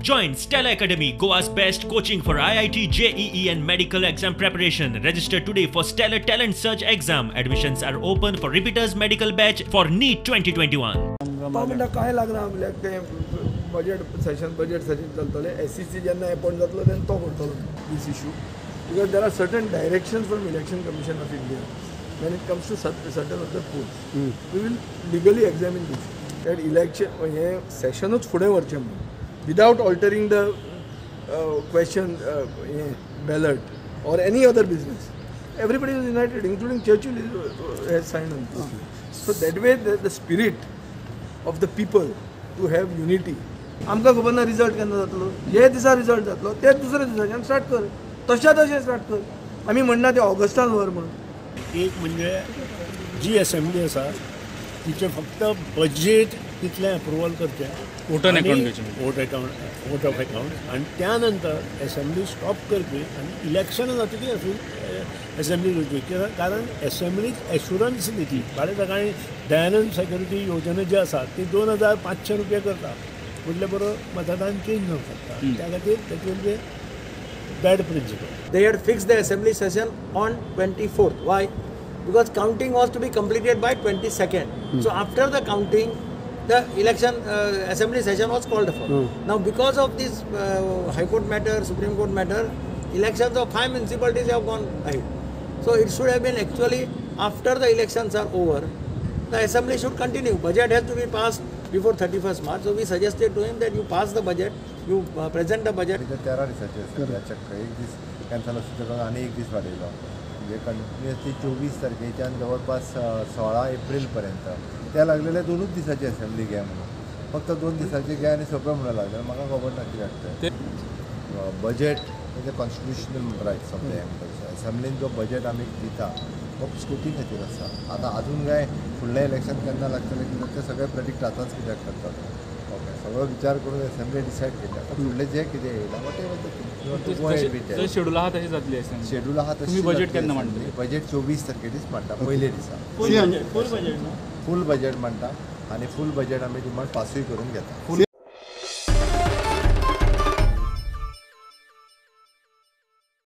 Join Stellar Academy, Goa's best coaching for IIT, JEE and medical exam preparation. Register today for Stellar Talent Search exam. Admissions are open for repeaters medical batch for NEET 2021. तो म्हणटा कांय लागना आपल्याक तें budget Seshan चलतलें. SEC जेन्ना appoint जातलो तेन्ना तो करतलो this issue, because there are certain directions from Election Commission of India when it comes to certain of the polls. We will legally examine this, that election हें सेशनूच फुडें व्हरचें म्हणून विदावट ऑल्टरींग the question हें ballot or any other business. Everybody is united, including Churchill has signed on this. So that way the spirit of the people to have unity. आमकां खबर ना result केन्ना जातलो. जे दिसा रिजल्ट जातलो तेच दुसऱ्या दिसाच्यान स्टार्ट कर, तशा तशें स्टार्ट कर. आमी म्हणना ते ऑगस्टान व्हर म्हणून. एक म्हणजे जी असेंब्ली आसा तिचें फक्त बजेट तितलें अप्रुवल करचें. वोट ऑन अकाउंट घेवचें. Vote account, vote of account आनी त्या नंतर असेंब्ली स्टॉप करची आनी इलेक्शनां जातकीर असेंब्ली घेवची, कित्याक कारण असेंब्लीक एश्युरन्स दितली. फाल्यां सकाळीं दयानंद सेक्युरिटी योजना जी आसा ती 2500 रुपया करता म्हटल्या बरोबर मतदान चेंज जावंक शकता. त्या खातीर that will be bad principle. They had fixed the assembly session on 24th. Why? Because counting was to be completed by 22nd. So after the counting, the election assembly session was called for. Now because of this High Court matter, Supreme Court matter, elections of five municipalities have gone ahead. So it should have been actually after the elections are over, the assembly should continue. Budget has to be passed before 31st March. So we suggested to him that you pass the budget, you present the budget. ते 13 दिसाचे आसा. चक्क एक दीस cancel आसता ताका आनी एक दीस वाडयलो. म्हणजे कंटिन्युअसली 24 तारखेच्यान जवळपास 16 एप्रील पर्यंत त्या लागलेले दोनूच दिसाची असेंब्ली घे म्हणून, फक्त 2 दिसाची घे आनी सोंपें म्हणून लागलें. म्हाका खबर ना कित्याक तें. बजेट म्हणजे constitutional rights of the MPs. असेंब्लीन जो बजेट आमी दिता तो स्टेटी खातीर आसा. आतां अजून काय फुडलें इलेक्शन केन्ना लागतलें कितें तें सगळें प्रेडिक्ट आतांच कित्याक करतात? ओके, सगळो विचार करून असेंब्ली डिसायड केली. आतां फुडलें जें कितें येयलां, what ever. जशें शेड्यूल आहा तशें जातली असेंब्ली. शेड्यूल आहा. तुमी बजेट केन्ना मांडटले? बजेट 24 तारखे दीस मांडटा, पयले दिसा. फूल बजेट, फूल बजेट न्हू? फूल बजेट मांडटा आनी फूल बजेट आमी डिमांड पासूय करून घेता.